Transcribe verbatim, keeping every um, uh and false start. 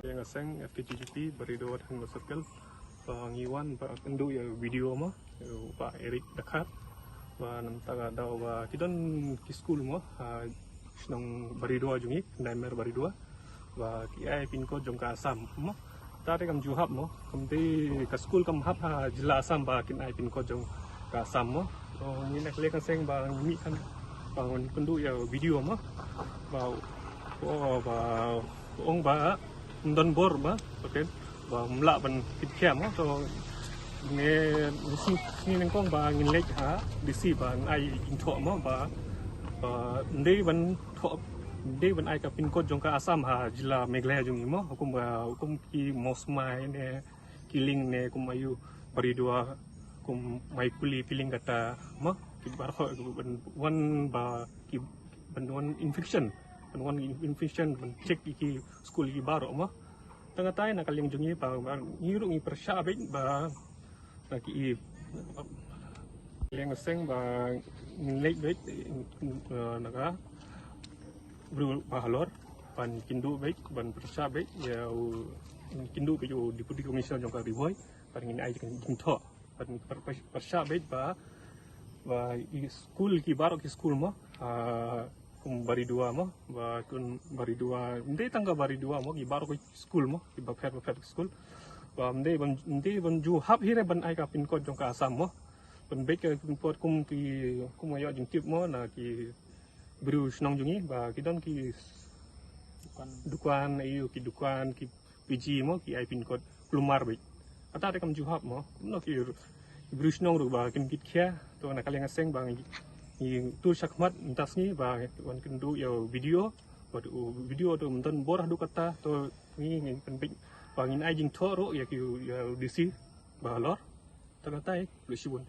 Ïa nga seng F K G G P Baridua Technical Circle. Ba ngi wan ba kynduh ïa video mo, ïa u Bah Eric Dkhar. Ba namar ka daw ba ki don ki skul mo ha shnong Baridua jong ngi, Naimer Baridua. Ba ki ai pin code jong ka Assam mo. Te kam ju hap mo, kam dei ka skul kam hap ha jylla Assam ba kin ai pin code jong ka Assam mo. To ngi na ka liang ka seng ba ngi mih kan ba ngi kynduh ïa video mo. Ba o ba ong ba ym don bor ba, okay, ba ym lah ban kit khia mo. To ngi ngi sngewthuh nyngkong ba ngin leit ha D C ba ngan ai jingthoh mo ba ba ym dei ban thoh, ym dei ban ai ka pin code jong ka Assam ha jylla Meghalaya jong ngi mo. Hukum ba hukum ki Mawsmai ne Killing ne kum aïu Baridua, kum Maikuli Pilling kata mo. Ki baroh ban wan ba ki ban wan inspection, ban wan inspection ban check ïa ki skul ïa ki baroh mo. Tang katai na ka liang jong ngi ba ngi ruh ngi pyrshah beit ba na ki i liang seng ba ngin leit beit na ka briew ba halor ban kynduh beit ban pyrshah beit ïa u kynduh beit u Deputy Commissioner jong ka Ri Bhoi ban ngin ai jingthoh ban pyrshah beit ba ba i skul ki baroh ki skul mo. Kum Baridua mo, ba kum Baridua, ym dei tang ka Baridua mo, ki baroh ki skul mo, ki bapher bapher skul. Ba ym dei ban ym dei ban ju hap hi re ban ai ka pin code jong ka Assam mo. Ban beit ka pin code kum ki kum aïu jingtip mo na ki briew shnong jong ngi ba ki don ki dukan, aïu ki dukan ki P G mo ki ai pin code kulmar beit. Ata te kam ju hap mo. No ki briew shnong ruh ba kin kit khia. To na ka liang seng ba ngi tur shakhmat mynta sngi ba wan kynduh ïa video. Ba u video to ym don bor haduh katta to ngi ngin pynbeit ba ngin ai jingthoh ruh ïa ki ïa D C ba halor. Tang katai, khublei shibun.